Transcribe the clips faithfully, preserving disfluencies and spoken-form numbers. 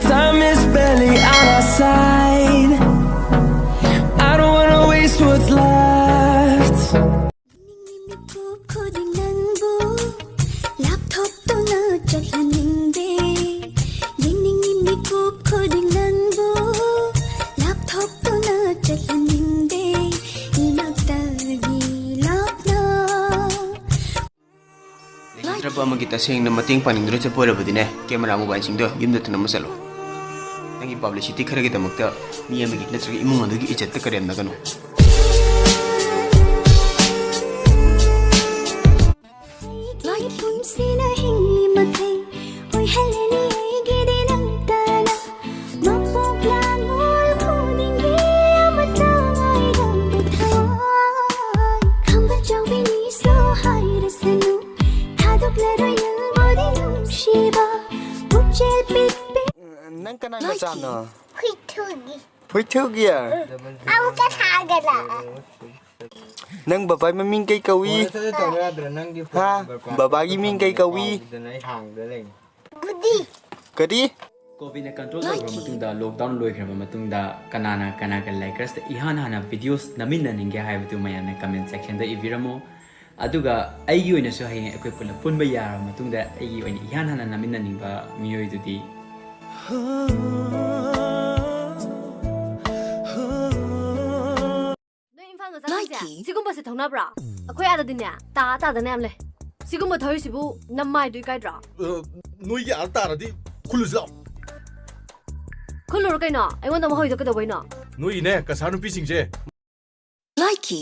Time is barely on our side. I don't wanna waste what's left. ꯈꯨꯗꯤꯡ ꯅꯪꯕꯨ ꯂꯥꯞꯊꯣꯛꯇꯨꯅ ꯆꯠꯍꯟꯅꯤꯡꯗꯦ꯫ ꯌꯦꯡꯅꯤꯡꯉꯤ ꯃꯤꯀꯨꯞ ꯈꯨꯗꯤꯡ ꯅꯪꯕꯨ ꯂꯥꯞꯊꯣꯛꯇꯨꯅ ꯆꯠꯍꯟꯅꯤꯡꯗꯦ꯫ ꯏꯅꯥꯛꯇꯒꯤ ꯂꯥꯞꯅ ꯂꯩꯖꯗ꯭ꯔꯕ ꯑꯃꯒꯤ ꯇꯁꯦꯡꯅ ꯃꯇꯦꯡ ꯄꯥꯡꯅꯤꯡꯗꯨꯅ ꯆꯠꯄ ꯑꯣꯏꯔꯕꯗꯤꯅꯦ, ꯀꯦꯃꯦꯔꯥ ꯃꯣꯕꯥꯏꯜꯁꯤꯡꯗꯣ ꯌꯨꯝꯗ ꯊꯅꯝꯃ ꯆꯠꯂꯣ꯫ ꯅꯪꯒꯤ ꯄꯕ꯭ꯂꯤꯁꯤꯇꯤ ꯈꯔꯒꯤꯗꯃꯛꯇ ꯃꯤ ꯑꯃꯒꯤ ꯅꯠꯇ꯭ꯔꯒ ꯏꯃꯨꯡ ꯑꯗꯨꯒꯤ ꯏꯖꯠꯇ ꯀꯔꯦꯝꯅꯒꯅꯨ꯫ ꯑꯩꯒꯤ ꯄꯨꯟꯁꯤꯅ ꯍꯤꯡꯂꯤ ꯃꯈꯩ ꯑꯣꯏꯍꯜꯂꯅꯤ ꯑꯩꯒꯤꯗꯤ ꯅꯪꯇꯅ꯫ ꯃꯄꯣꯛ ꯂꯥꯡꯉꯣꯜ ꯈꯨꯗꯤꯡꯒꯤ ꯑꯃꯠꯇ ꯉꯥꯏꯔꯝꯕ ꯊꯋꯥꯏ꯫ ꯈꯝꯕ ꯆꯥꯎꯕꯤ ꯅꯤꯁꯨ ꯍꯥꯏꯔꯁꯅꯨ, ꯊꯥꯗꯣꯛꯂꯔꯣꯏ ꯅꯪꯕꯨꯗꯤ ꯅꯨꯡꯁꯤꯕ ꯄꯨꯛꯆꯦꯜ ꯄꯤꯛꯄꯤ꯫ ꯅꯪ ꯀꯅꯥꯏ ꯃꯆꯥꯅꯣ? ꯍꯨꯏꯊꯨꯒꯤ꯫ ꯍꯨꯏꯊꯨꯒꯤ? ꯑꯃꯨꯛꯀ ꯊꯥꯒꯠꯂꯛꯑꯣ꯫ ꯅꯪ ꯕꯕꯥꯏ ꯃꯃꯤꯡ ꯀꯩ ꯀꯧꯏ? ꯐꯣꯟꯗ ꯇꯧꯕ ꯌꯥꯗ꯭ꯔꯣ? ꯅꯪꯒꯤ ꯐꯣꯟ ꯍꯥ? ꯅꯝꯕꯔ ꯀꯥꯎ-, ꯕꯕꯥꯒꯤ ꯃꯤꯡ ꯀꯩ ꯀꯧꯏ? ꯀꯥꯎꯗꯅ ꯑꯩ ꯍꯥꯡꯗ ꯂꯩꯅꯤ꯫ ꯀꯔꯤ? ꯀꯣꯚꯤꯗꯅ ꯀꯟꯇ꯭ꯔꯣꯜ ꯇꯧꯈ꯭ꯔ ꯃꯇꯨꯡꯗ, ꯂꯣꯛꯗꯥꯎꯟ ꯂꯣꯏꯈ꯭ꯔꯕ ꯃꯇꯨꯡꯗ, ꯀꯅꯥꯅ ꯀꯅꯥꯒ ꯂꯥꯏꯀꯔꯁꯇ ꯏꯍꯥꯟ ꯍꯥꯟꯅ ꯚꯤꯗꯤꯑꯣꯁ ꯅꯝꯃꯤꯟꯅꯅꯤꯡꯒꯦ ꯍꯥꯏꯕꯗꯨ ꯃꯌꯥꯝꯅ ꯀꯃꯦꯟ ꯁꯦꯛꯁꯟꯗ ꯏꯕꯤꯔꯝꯃꯣ꯫ ꯑꯗꯨꯒ ꯑꯩꯒꯤ ꯑꯣꯏꯅꯁꯨ ꯍꯌꯦꯡ ꯑꯩꯈꯣꯏ ꯄꯨꯂꯞ ꯄꯨꯟꯕ ꯌꯥꯔꯕ ꯃꯇꯨꯡꯗ ꯑꯩꯒꯤ ꯑꯣꯏꯅ ꯏꯍꯥꯟ ꯍꯥꯟꯅ ꯅꯝꯃꯤꯟꯅꯅꯤꯡꯕ ꯃꯤꯑꯣꯏꯗꯨꯗꯤ ꯅꯣꯏ ꯏꯝꯐꯥꯜ ꯃꯆꯥꯁꯤꯡꯁꯦ ꯂꯥꯏꯈꯤ꯫ ꯁꯤꯒꯨꯝꯕꯁꯦ ꯊꯧꯅꯕ꯭ꯔꯥ? ꯑꯩꯈꯣꯏ ꯑꯥꯗꯗꯤꯅꯦ, ꯇꯥ ꯇꯥꯗꯅ ꯌꯥꯝ ꯂꯩ꯫ ꯁꯤꯒꯨꯝꯕ ꯊꯧꯔꯤꯁꯤꯕꯨ ꯅꯃꯥꯏꯗꯨ ꯏꯀꯥꯏꯗ꯭ꯔꯣ? ꯑ, ꯅꯣꯏꯒꯤ ꯑꯥ ꯇꯥꯔꯗꯤ ꯈꯨꯜꯂꯨꯁꯤ ꯂꯥꯛꯑꯣ꯫ ꯈꯨꯜꯂꯨꯔꯣ ꯀꯩꯅꯣ? ꯑꯩꯉꯣꯟꯗ ꯑꯃꯨꯛ ꯍꯧꯔꯤꯗꯣ ꯀꯩꯗꯧꯕꯩꯅꯣ? ꯅꯣꯏꯒꯤꯅꯦ, ꯀꯁꯥꯔ ꯅꯨꯄꯤꯁꯤꯡꯁꯦ꯫ ꯂꯥꯏꯈꯤ꯫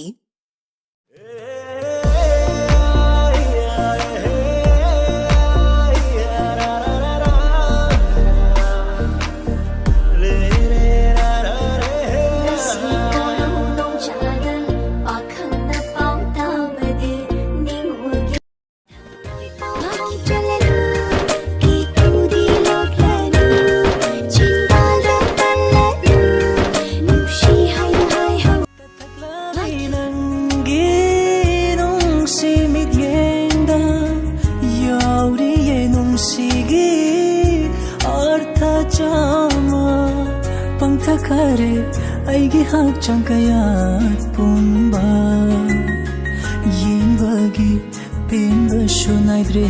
ꯆꯥꯝꯃ ꯄꯪꯊꯈꯔꯦ ꯑꯩꯒꯤ ꯍꯛꯆꯥꯡ ꯀꯌꯥꯠ ꯄꯨꯝꯕ꯫ ꯌꯦꯡꯕꯒꯤ ꯄꯦꯟꯕꯁꯨ ꯅꯥꯏꯗ꯭ꯔꯦ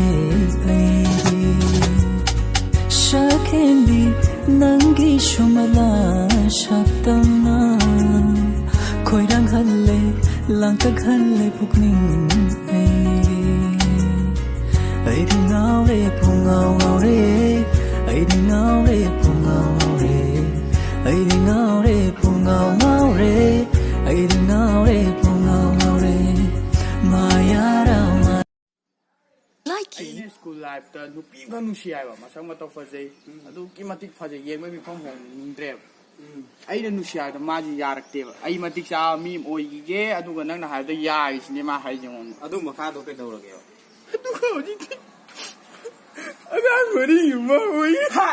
ꯑꯩꯗꯤ꯫ ꯁꯛꯍꯦꯟꯕꯤ ꯅꯪꯒꯤ ꯁꯨꯃꯂꯥ ꯁꯛꯇꯝꯅ ꯈꯣꯏꯔꯥꯡꯍꯜꯂꯦ, ꯂꯥꯡꯇꯛꯍꯜꯂꯦ ꯄꯨꯛꯅꯤꯡ ꯑꯩ꯫ ꯑꯩꯗꯤ ꯉꯥꯎꯔꯦ, ꯄꯨꯡꯉꯥꯎ ꯉꯥꯎꯔꯦ꯫ ꯑꯩꯗꯤ ꯉꯥꯎꯔꯦ, ꯄꯨꯡꯉꯥꯎ ꯉꯥꯎꯔꯦ꯫ ꯑꯩꯗꯤ ꯉꯥꯎꯔꯦ, ꯄꯨꯡꯉꯥꯎ ꯉꯥꯎꯔꯦ꯫ ꯑꯩꯗꯤ ꯉꯥꯎꯔꯦ, ꯄꯨꯡꯉꯥꯎ ꯉꯥꯎꯔꯦ꯫ ꯃꯥꯌꯥꯔꯥ ꯃꯥ- ꯂꯥꯏꯀꯤ꯫ ꯑꯩꯅ ꯁ꯭ꯀꯨꯜ ꯂꯥꯏꯐꯇ ꯅꯨꯄꯤ ꯑꯃꯈꯛ ꯅꯨꯡꯁꯤ ꯍꯥꯏꯕ, ꯃꯁꯛ ꯃꯇꯧ ꯐꯖꯩ, ꯑꯗꯨꯛꯀꯤ ꯃꯇꯤꯛ ꯐꯖꯩ, ꯌꯦꯡꯕꯩ ꯃꯤꯐꯝ ꯍꯣꯡꯅꯤꯡꯗ꯭ꯔꯦꯕ꯫ ꯑꯩꯅ ꯅꯨꯡꯁꯤ ꯍꯥꯏꯕꯗ ꯃꯥꯁꯤ ꯌꯥꯔꯛꯇꯦꯕ꯫ ꯑꯩ ꯃꯇꯤꯛ ꯆꯥꯕ ꯃꯤ ꯑꯃ ꯑꯣꯏꯈꯤꯒꯦ, ꯑꯗꯨꯒ ꯅꯪꯅ ꯍꯥꯏꯕꯗ ꯌꯥꯔꯤꯁꯤꯅꯦ ꯃꯥ ꯍꯥꯏꯁꯦ ꯑꯩꯉꯣꯟꯗ꯫ ꯑꯗꯨ ꯃꯈꯥꯗꯣ ꯀꯩꯗꯧꯔꯒꯦꯕ? ꯑꯗꯨꯒ ꯍꯧꯖꯤꯛꯇꯤ ꯑꯉꯥꯡ ꯃꯔꯤꯒꯨꯝꯕ ꯑꯣꯏ꯫ ꯍꯥ!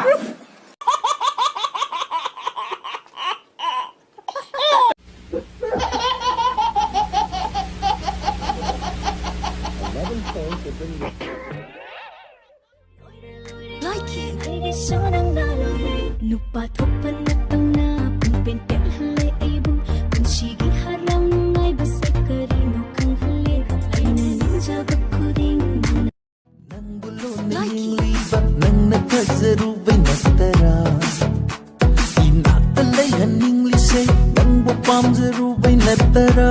ꯂꯥꯏꯀꯤ꯫ ꯅꯨꯄꯥ ꯊꯣꯛꯄ ꯅꯠꯇꯧꯅ ꯄꯨꯡꯄꯦꯟ ꯄꯦꯜꯍꯜꯂꯦ ꯑꯩꯕꯨ꯫ ꯄꯨꯟꯁꯤꯒꯤ ꯍꯔꯥꯎ ꯅꯨꯡꯉꯥꯏꯕꯁꯦ ꯀꯔꯤꯅꯣ ꯈꯪꯍꯜꯂꯦ꯫ ꯑꯩꯅ ꯅꯤꯡꯖꯕ ꯈꯨꯗꯤꯡ ꯅꯪꯅ ꯅꯪꯕꯨ ꯂꯨꯅ ꯂꯥꯏꯀꯤ꯫ ꯌꯦꯡꯂꯤꯕ ꯅꯪꯅ ꯐꯖꯔꯨꯕꯩ ꯅꯠꯇꯔꯥ? ꯏꯅꯥꯛꯇ ꯂꯩꯍꯟꯅꯤꯡꯂꯤꯁꯦ ꯅꯪꯕꯨ ꯄꯥꯝꯖꯔꯨꯕꯩ ꯅꯠꯇꯔꯥ?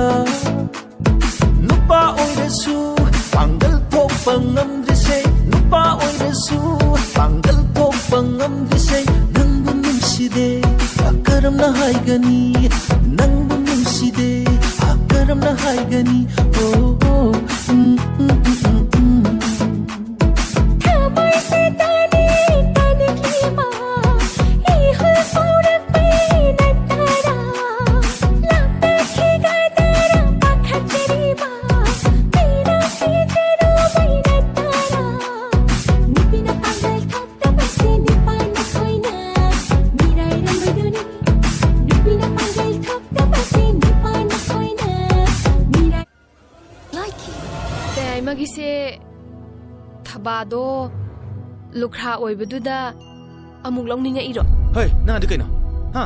ꯅꯨꯄꯥ ꯑꯣꯏꯔꯁꯨ ꯄꯥꯡꯒꯜ ꯊꯣꯛꯄ ꯉꯝꯗ꯭ꯔꯤꯁꯦ, ꯅꯨꯄꯥ ꯑꯣꯏꯔꯁꯨ ꯄꯥꯡꯒꯜ ꯊꯣꯛꯄ ꯉꯝꯗ꯭ꯔꯤꯁꯦ ꯅꯪꯕꯨ ꯅꯨꯡꯁꯤꯗꯦ ꯀꯔꯝꯅ ꯍꯥꯏꯒꯅꯤ? ꯅꯪꯕꯨ ꯅꯨꯡꯁꯤꯗꯦ ꯀꯔꯝꯅ ꯍꯥꯏꯒꯅꯤ? ꯑꯣ, ꯑꯣ, ꯎꯝ, ꯎꯝ, ꯎꯝ, ꯎꯝ, ꯎꯝ꯫ ꯊꯃꯣꯏꯁꯦ ꯇꯥꯅꯤꯡ ꯇꯥꯅꯤꯡꯂꯤꯕ ꯏꯍꯨꯜ ꯐꯥꯎꯔꯛꯄꯩ ꯅꯠꯇꯔꯥ? ꯂꯥꯞꯅꯈꯤꯒꯗ꯭ꯔꯥ ꯄꯥꯈꯠꯆꯔꯤꯕ ꯃꯤꯅ ꯄꯤꯖꯔꯨꯕꯩ ꯅꯠꯇꯔꯥ? ꯅꯨꯄꯤꯅ ꯄꯥꯡꯒꯜ ꯊꯣꯛꯇꯕꯁꯦ ꯅꯨꯄꯥꯅ ꯈꯣꯏꯅ ꯃꯤꯔꯥꯏꯔꯝꯕꯗꯨꯅꯤ꯫ ꯅꯨꯄꯤꯅ ꯄꯥꯡꯒꯜ ꯊꯣꯛꯇꯕꯁꯦ ꯅꯨꯄꯥꯅ ꯈꯣꯏꯅ ꯃꯤꯔꯥꯏ ꯂꯥꯏꯀꯤ꯫ ꯇꯌꯥꯏꯃꯒꯤꯁꯦ ꯊꯕꯥꯗꯣ ꯂꯨꯈ꯭ꯔꯥ ꯑꯣꯏꯕꯗꯨꯗ ꯑꯃꯨꯛ ꯂꯧꯅꯤꯡꯉꯛꯏꯔꯣ? ꯍꯩ, ꯅꯪ ꯑꯗꯨ ꯀꯩꯅꯣ? ꯍꯥ?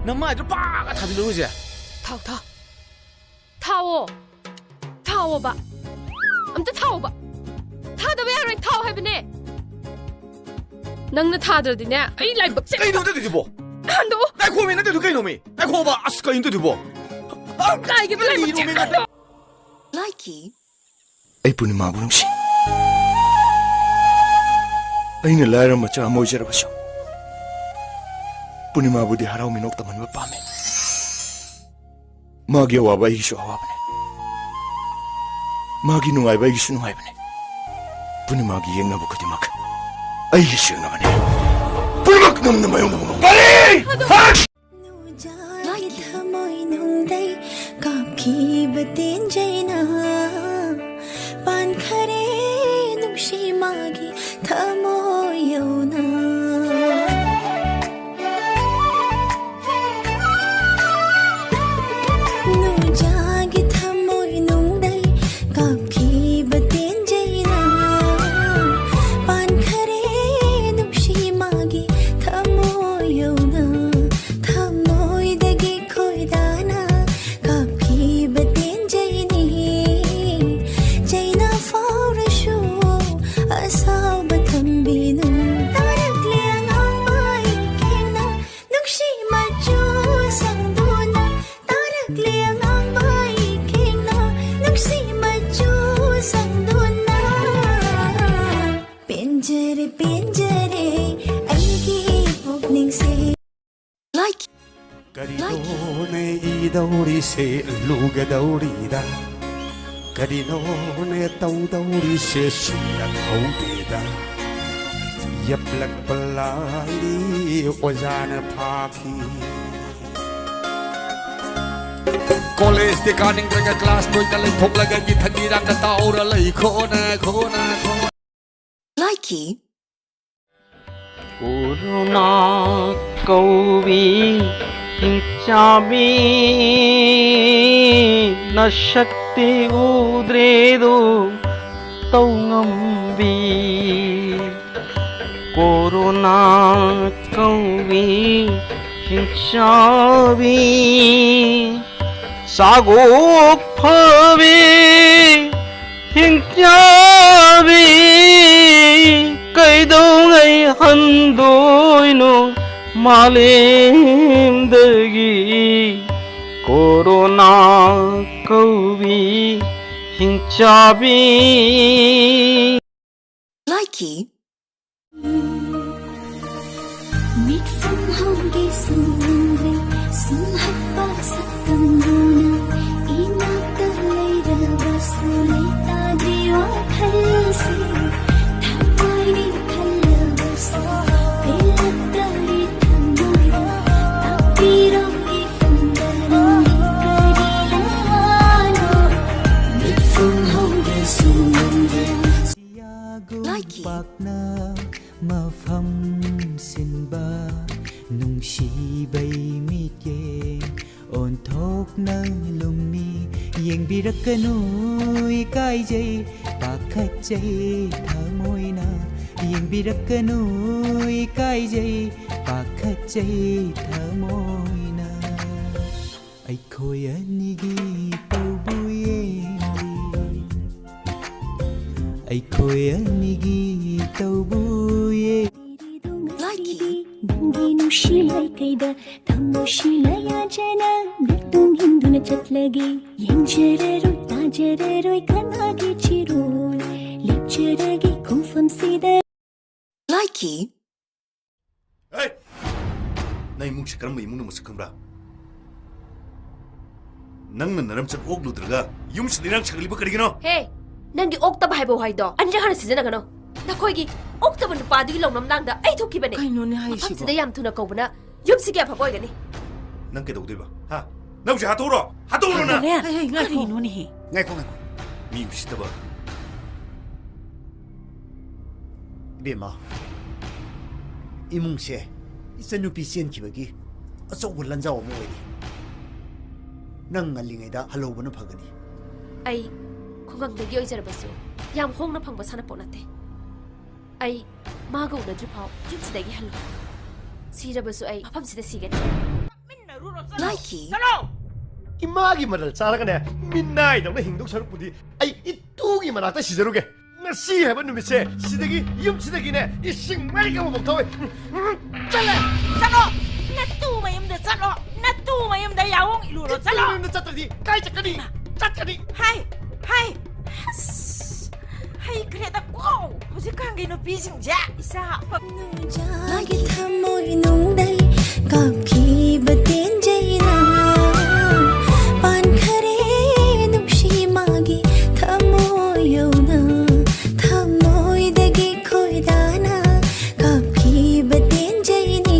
ꯅꯃꯥꯏꯗꯣ ꯄꯥꯛ ꯊꯥꯖꯤꯜꯂꯨꯔꯤꯁꯦ? ꯊꯥꯎ, ꯊꯥꯎ꯫ ꯊꯥꯎꯑꯣ꯫ ꯊꯥꯎꯑꯣꯕ꯫ ꯑꯝꯇ ꯊꯥꯎꯑꯣꯕ꯫ ꯊꯥꯗꯕ ꯌꯥꯔꯣꯏ, ꯊꯥꯎ ꯍꯥꯏꯕꯅꯦ꯫ ꯅꯪꯅ ꯊꯥꯗ꯭ꯔꯗꯤꯅꯦ, ꯑꯩ ꯂꯥꯏꯕꯛꯁꯦ ꯀꯩꯅꯣ ꯇꯧꯗꯣꯏꯗꯨꯕꯣ? ꯍꯟꯗꯣꯛꯑꯣ꯫ ꯉꯥꯏꯈꯣꯃꯤ, ꯅꯪ ꯇꯧꯗꯣ ꯀꯩꯅꯣꯃꯤ? ꯉꯥꯏꯈꯣꯕ, ꯑꯁ, ꯀꯩꯅꯣ ꯇꯧꯗꯨꯕꯣ? ꯀꯥꯏꯒꯤꯕ ꯂꯥꯏꯕꯛꯁꯦ ꯀꯔꯤꯅꯣꯃꯤ ꯅꯪ? ꯍꯟꯗꯣꯛꯑꯣ꯫ ꯂꯥꯏꯀꯤ꯫ ꯑꯩ ꯄꯨꯔꯅꯤꯃꯥꯕꯨ ꯅꯨꯡꯁꯤ꯫ ꯑꯩꯅ ꯂꯥꯏꯔ ꯃꯆꯥ ꯑꯃ ꯑꯣꯏꯖꯔꯕꯁꯨ, ꯄꯨꯔꯅꯤꯃꯥꯕꯨꯗꯤ ꯍꯔꯥꯎ ꯃꯤꯅꯣꯛ ꯇꯝꯍꯟꯕ ꯄꯥꯝꯃꯤ꯫ ꯃꯥꯒꯤ ꯑꯋꯥꯕ ꯑꯩꯒꯤꯁꯨ ꯑꯋꯥꯕꯅꯤ, ꯃꯥꯒꯤ ꯅꯨꯡꯉꯥꯏꯕ ꯑꯩꯒꯤꯁꯨ ꯅꯨꯡꯉꯥꯏꯕꯅꯤ꯫ ꯄꯨꯔꯅꯤꯃꯥꯒꯤ ꯌꯦꯛꯅꯕ ꯈꯨꯗꯤꯡꯃꯛ ꯑꯩꯒꯤ ꯁꯦꯡꯅꯕꯅꯤ꯫ ꯄꯨꯝꯅꯃꯛ ꯉꯝꯅ ꯃꯥꯌꯣꯛꯅꯕ ꯉꯝꯒꯅꯤ꯫ ꯅꯨꯡꯖꯥꯒꯤ ꯊꯃꯣꯏꯅꯨꯡꯗꯩ ꯀꯥꯞꯈꯤꯕ ꯇꯦꯟꯖꯩꯅ ꯄꯥꯟꯈꯔꯦ ꯅꯨꯡꯁꯤ ꯃꯥꯒꯤ ꯊꯃꯣꯏ ꯌꯧꯅ꯫ ꯅꯨꯡꯖꯥꯒꯤ ꯊꯃꯣꯏꯅꯨꯡꯗꯩ ꯀꯥꯞꯈꯤꯕ ꯇꯦꯟꯖꯩꯅ ꯄꯥꯟꯈꯔꯦ ꯅꯨꯡꯁꯤ ꯃꯥꯒꯤ ꯊꯃꯣꯏ ꯌꯧꯅ꯫ ꯊꯃꯣꯏꯗꯒꯤ ꯈꯣꯏꯗꯥꯅ ꯀꯥꯞꯈꯤꯕ ꯇꯦꯟꯖꯩꯅꯤ꯫ ꯆꯩꯅꯥ ꯐꯥꯎꯔꯁꯨ ꯑꯁꯥꯎꯕ ꯊꯝꯕꯤꯅꯨ꯫ ꯇꯥꯔꯛꯂꯦ ꯑꯉꯥꯡꯕ ꯏꯀꯦꯡꯅ ꯅꯨꯡꯁꯤ ꯃꯆꯨ ꯁꯪꯗꯨꯅ꯫ ꯇꯥꯔꯛꯂꯦ ꯑꯉꯥꯡꯕ ꯏꯀꯦꯡꯅ ꯅꯨꯡꯁꯤ ꯃꯆꯨ ꯁꯪꯗꯨꯅ꯫ ꯄꯦꯟꯖꯔꯦ, ꯄꯦꯟꯖꯔꯦ ꯑꯩꯒꯤ ꯄꯨꯛꯅꯤꯡꯁꯦ꯫ ꯂꯥꯏꯛ꯫ ꯀꯔꯤꯅꯣꯅꯦ ꯏꯗꯧꯔꯤꯁꯦ ꯂꯨꯒꯗꯧꯔꯤꯗ? ꯀꯔꯤꯅꯣꯅꯦ ꯇꯧꯗꯧꯔꯤꯁꯦ ꯁꯨꯝꯅ ꯍꯧꯗꯦꯗ? ꯌꯦꯞꯂꯛꯄ ꯂꯥꯏꯔꯤ ꯑꯣꯖꯥꯅ ꯐꯥꯈꯤ꯫ ꯀꯣꯂꯦꯖꯇꯤ ꯀꯥꯅꯤꯡꯗ꯭ꯔꯒ ꯀ꯭ꯂꯥꯁ ꯂꯣꯏꯅ ꯂꯩꯊꯣꯛꯂꯒ ꯒꯤꯊꯛ ꯒꯤꯔꯥꯡꯗ ꯇꯥꯎꯔ ꯂꯩ ꯈꯣꯅ ꯈꯣꯅ ꯈꯣꯅ꯫ ꯂꯥꯏꯀꯤ꯫ ꯀꯣꯔꯣꯅꯥ ꯀꯧꯕꯤ ꯍꯤꯡꯆꯥꯕꯤ ꯅꯁꯛꯇꯤ ꯎꯗ꯭ꯔꯦꯗꯣ ꯇꯧꯉꯝꯕꯤ꯫ ꯀꯣꯔꯣꯅꯥ ꯀꯧꯏ ꯍꯤꯡꯆꯥꯕꯤ, ꯁꯥꯒꯣꯛ ꯐꯕꯤ ꯍꯤꯡꯆꯥꯕꯤ, ꯀꯩꯗꯧꯉꯩ ꯍꯟꯗꯣꯏꯅꯣ ꯃꯥꯂꯦꯝꯗꯒꯤ? ꯀꯣꯔꯣꯅꯥ ꯀꯧꯏ ꯍꯤꯡꯆꯥꯕꯤ꯫ ꯂꯥꯏꯀꯤ꯫ ꯃꯤꯠꯐꯝ ꯍꯧꯒꯦ ꯁꯨꯝꯍꯪꯂꯦ, ꯁꯨꯝꯍꯠꯄ ꯁꯛꯇꯝꯗꯨꯅ ꯏꯅꯥꯛꯇ ꯂꯩꯔꯕꯁꯨ ꯂꯩꯇꯥꯗꯦ ꯋꯥꯈꯜꯁꯦ꯫ ꯊꯃꯣꯏꯅꯤ ꯈꯜꯂꯕꯁꯨ ꯄꯦꯜꯂꯛꯇꯔꯦ ꯊꯃꯣꯏꯅ꯫ ꯇꯥꯛꯄꯤꯔꯝꯃꯤ ꯐꯝꯗ ꯅꯪꯒꯤ ꯀꯔꯤ ꯂꯩꯃꯥꯅꯣ? ꯃꯤꯠꯐꯝ ꯍꯧꯒꯦ ꯁꯨꯝꯍꯪꯂꯦ꯫ ꯂꯥꯏꯀꯤ꯫ ꯄꯥꯛꯅ ꯃꯐꯝ ꯁꯤꯟꯕ ꯅꯨꯡꯁꯤꯕꯩ ꯃꯤꯠꯌꯦꯡ ꯑꯣꯟꯊꯣꯛꯅ ꯂꯨꯝꯃꯤ꯫ ꯌꯦꯡꯕꯤꯔꯛꯀꯅꯨ ꯏꯀꯥꯏꯖꯩ ꯄꯥꯈꯠꯆꯩ ꯊꯃꯣꯏꯅ꯫ ꯌꯦꯡꯕꯤꯔꯛꯀꯅꯨ ꯏꯀꯥꯏꯖꯩ ꯄꯥꯈꯠꯆꯩ ꯊꯃꯣꯏꯅ꯫ ꯑꯩꯈꯣꯏ ꯑꯅꯤꯒꯤ ꯇꯧꯕꯨ ꯌꯦꯡꯂꯤ꯫ ꯑꯩꯈꯣꯏ ꯑꯅꯤꯒꯤ ꯇꯧꯕꯨ ꯌꯦꯡꯂꯤ꯫ ꯂꯥꯏꯀꯤ꯫ ꯅꯪꯒꯤ ꯅꯨꯡꯁꯤ ꯃꯥꯏꯀꯩꯗ ꯊꯃꯣꯏꯁꯤꯅ ꯌꯥꯖꯅ ꯃꯤꯠꯇꯨꯝ ꯍꯤꯡꯗꯨꯅ ꯆꯠꯂꯒꯦ꯫ ꯌꯦꯡꯖꯔꯔꯣꯏ, ꯇꯥꯖꯔꯔꯣꯏ ꯀꯅꯥꯒꯤ ꯆꯤꯔꯣꯜ, ꯂꯦꯞꯆꯔꯒꯦ ꯈꯣꯡꯐꯝꯁꯤꯗ꯫ ꯂꯥꯏꯀꯤ꯫ ꯑꯦ! ꯅꯪ ꯏꯃꯨꯡꯁꯦ ꯀꯔꯝꯕ ꯏꯃꯨꯡꯅꯣ ꯃꯁꯛ ꯈꯪꯕ꯭ꯔꯥ? ꯅꯪꯅ ꯅꯔꯝꯆꯠ ꯑꯣꯛꯂꯨꯗ꯭ꯔꯒ ꯌꯨꯝꯁꯤꯗ ꯏꯔꯥꯡ ꯁꯥꯒꯠꯂꯤꯕ ꯀꯔꯤꯒꯤꯅꯣ? ꯍꯦ! ꯅꯪꯒꯤ ꯑꯣꯛꯇꯕ ꯍꯥꯏꯕ ꯋꯥꯍꯩꯗꯣ ꯑꯅꯤꯔꯛ ꯍꯟꯅ ꯁꯤꯖꯤꯟꯅꯒꯅꯨ꯫ ꯅꯈꯣꯏꯒꯤ ꯑꯣꯛꯇꯕ ꯅꯨꯄꯥꯗꯨꯒꯤ ꯂꯧꯅꯝ ꯂꯥꯡꯗ ꯑꯩ ꯊꯣꯛꯈꯤꯕꯅꯦ꯫ ꯀꯩꯅꯣꯅꯦ ꯍꯥꯏꯁꯤꯕꯣ? ꯃꯐꯝꯁꯤꯗ ꯌꯥꯝ ꯊꯨꯅ ꯀꯧꯕꯅ ꯌꯨꯝꯁꯤꯒꯤ ꯑꯐꯕ ꯑꯣꯏꯒꯅꯤ꯫ ꯅꯪ ꯀꯩꯗꯧꯗꯣꯏꯕ? ꯍꯥ? ꯅꯪ ꯍꯧꯖꯤꯛ ꯍꯥꯠꯇꯣꯛꯎꯔꯣ? ꯍꯥꯠꯇꯣꯛꯎꯔꯣ ꯅꯪ? ꯍꯦ, ꯍꯦ, ꯉꯥꯏꯈꯣ, ꯉꯥꯏꯈꯣ꯫ ꯉꯥꯏꯈꯣ, ꯉꯥꯏꯈꯣ꯫ ꯃꯤ ꯎꯁꯤꯠꯇꯕ꯫ ꯏꯕꯦꯝꯃ, ꯏꯃꯨꯡꯁꯦ ꯏꯆꯟꯅꯨꯄꯤ ꯆꯦꯟꯈꯤꯕꯒꯤ ꯑꯆꯧꯕ ꯂꯟꯖꯥꯎ ꯑꯃ ꯑꯣꯏꯔꯤ꯫ ꯅꯪ ꯉꯜꯂꯤꯉꯩꯗ ꯍꯜꯍꯧꯕꯅ ꯐꯒꯅꯤ꯫ ꯑꯩ ꯈꯨꯡꯒꯪꯗꯒꯤ ꯑꯣꯏꯖꯔꯕꯁꯨ ꯌꯥꯝ ꯍꯣꯡꯅ ꯐꯪꯕ ꯁꯥꯟꯅꯄꯣꯠ ꯅꯠꯇꯦ꯫ ꯑꯩ ꯃꯥꯒ ꯎꯅꯗ꯭ꯔꯤ ꯐꯥꯎ ꯌꯨꯝꯁꯤꯗꯒꯤ ꯍꯜꯂꯨ꯫ ꯁꯤꯔꯕꯁꯨ ꯑꯩ ꯃꯐꯝꯁꯤꯗ ꯁꯤꯒꯅꯤ꯫ ꯂꯥꯏꯀꯤ꯫ ꯏꯃꯥꯒꯤ ꯃꯔꯜ ꯆꯥꯔꯒꯅꯦ, ꯃꯤꯅꯥꯏꯗꯧꯅ ꯍꯤꯡꯗꯧ ꯁꯔꯨꯛꯄꯨꯗꯤ ꯑꯩ ꯏꯇꯨꯒꯤ ꯃꯅꯥꯛꯇ ꯁꯤꯖꯔꯨꯒꯦ꯫ ꯉꯁꯤ ꯍꯥꯏꯕ ꯅꯨꯃꯤꯠꯁꯦ ꯁꯤꯗꯒꯤ, ꯌꯨꯝꯁꯤꯗꯒꯤꯅꯦ, ꯏꯁꯤꯡ ꯃꯔꯤꯛ ꯑꯃꯐꯥꯎ ꯊꯛꯑꯣꯏ꯫ ꯎꯝ, ꯎꯝ, ꯆꯠꯂꯦ꯫ ꯆꯠꯂꯣ! ꯅꯇꯨ ꯃꯌꯨꯝꯗ ꯆꯠꯂꯣ! ꯅꯇꯨ ꯃꯌꯨꯝꯗ ꯌꯥꯑꯣꯡ ꯏꯜꯂꯨꯔꯣ, ꯆꯠꯂꯣ! ꯌꯨꯝꯗ ꯆꯠꯇ꯭ꯔꯗꯤ ꯀꯥꯏ ꯆꯠꯀꯅꯤ? ꯆꯠꯀꯅꯤ꯫ ꯍꯥꯏ! ꯍꯥꯏ! ꯑꯁ! ꯍꯩꯈ꯭ꯔꯦꯗꯀꯣ ꯍꯧꯖꯤꯛꯀꯥꯟꯒꯤ ꯅꯨꯄꯤꯁꯤꯡꯁꯦ꯫ ꯏꯆꯥ ꯑꯐꯕ ꯃꯥꯒꯤ ꯊꯃꯣꯏꯅꯨꯡꯗꯩ ꯀꯞꯈꯤꯕ ꯇꯦꯟꯖꯩꯅ ꯄꯥꯟꯈꯔꯦ ꯅꯨꯡꯁꯤ ꯃꯥꯒꯤ ꯊꯃꯣꯏ ꯌꯧꯅ ꯊꯃꯣꯏꯗꯒꯤ ꯈꯣꯏꯗꯥꯅ ꯀꯞꯈꯤꯕ ꯇꯦꯟꯖꯩꯅꯤ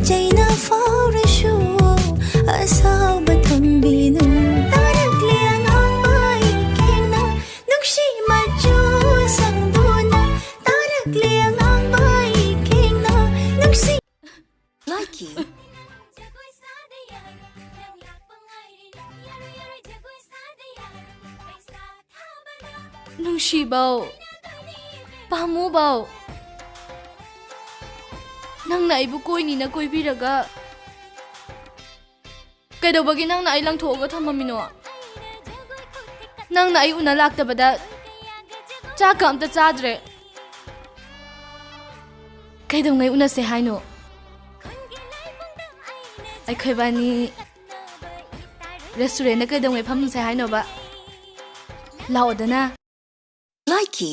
ꯆꯩꯅ ꯐꯥꯎꯔꯁꯨ ꯑꯁꯥꯎꯕ ꯊꯝꯕꯤꯅꯨ ꯇꯥꯔꯛꯂꯦ ꯑꯉꯥꯡꯕ ꯏꯪꯈꯦꯡꯅ ꯅꯨꯡꯁꯤ ꯃꯆꯨ ꯁꯪꯗꯨꯅ ꯇꯥꯔꯛꯂꯦ ꯑꯉꯥꯡꯕ ꯏꯈꯦꯡꯅ ꯅꯨꯡꯁꯤ ꯂꯥꯏꯀꯤ꯫ ꯅꯨꯡꯁꯤꯕꯧ, ꯄꯥꯝꯃꯨꯕꯧ, ꯅꯪꯅ ꯑꯩꯕꯨ ꯀꯣꯏꯅꯤꯅ ꯀꯣꯏꯕꯤꯔꯒ ꯀꯩꯗꯧꯕꯒꯤ ꯅꯪꯅ ꯑꯩ ꯂꯪꯊꯣꯛꯑꯒ ꯊꯝꯃꯝꯃꯤꯅꯣ? ꯅꯪꯅ ꯑꯩ ꯎꯅ ꯂꯥꯛꯇꯕꯗ ꯆꯥꯛꯀ ꯑꯝꯇ ꯆꯥꯗ꯭ꯔꯦ꯫ ꯀꯩꯗꯧꯉꯩ ꯎꯅꯁꯦ ꯍꯥꯏꯅꯣ? ꯑꯩꯈꯣꯏꯕꯥꯅꯤ ꯔꯦꯁꯇꯨꯔꯦꯟꯗ ꯀꯩꯗꯧꯉꯩ ꯐꯝꯃꯨꯁꯦ ꯍꯥꯏꯅꯣꯕ? ꯂꯥꯛꯑꯣꯗꯅ꯫ ꯂꯥꯏꯀꯤ꯫